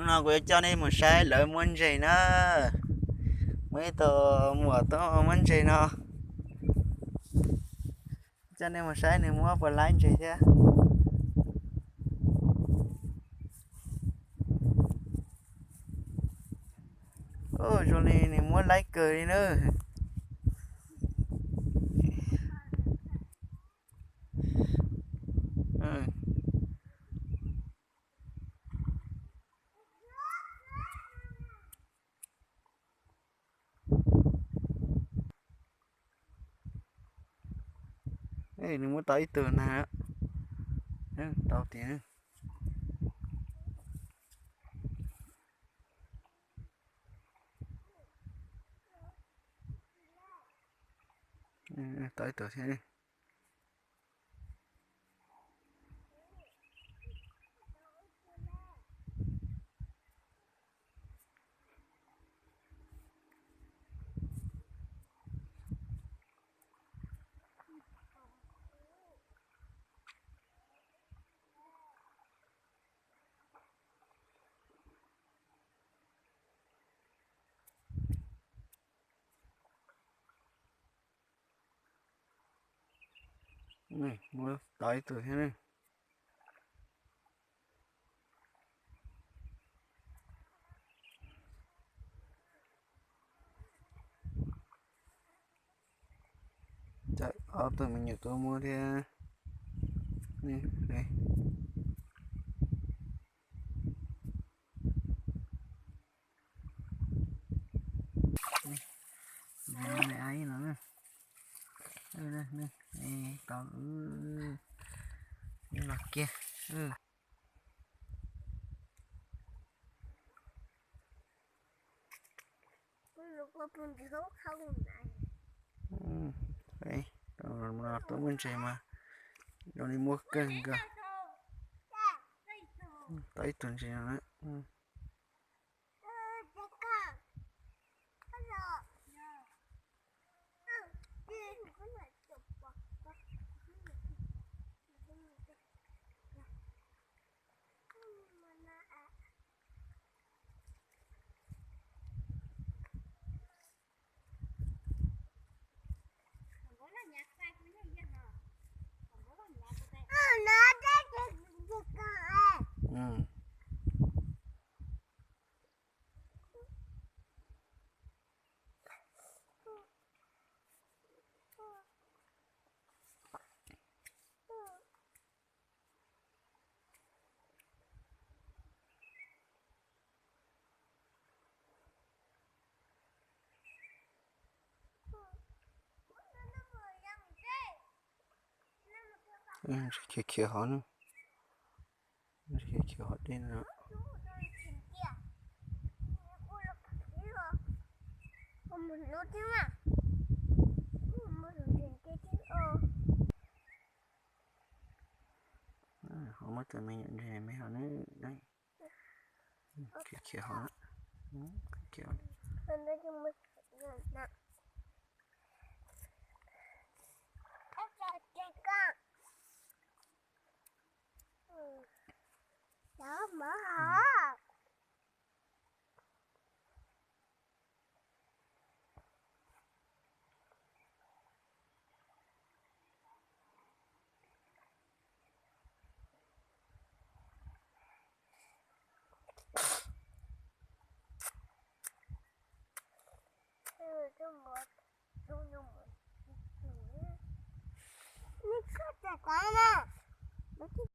No kuv yuav coj nej mus saib lawv muab ntses na. Muaj ib tug muam tuaj muab ntses no. Coj nej mus saib nws muab puas laib ntses thiab. Zoo li nws muab laib kawg li na. Nws muab tau ib tug na. Tau tiag. Tau ib tug thiab. Muab tau ib tug thiab ne. Ob tug me nyuam tuaj muab thiab. Tau los kiag. Tuaj muab ntses mas zoo li muaj kawg nkaus. Tau ib tug ntses no na. Khiav khiav hov na. Khiav khiav hov dej no. Ho muab tus me nyuam ntses me hov na. Khiav khiav hov.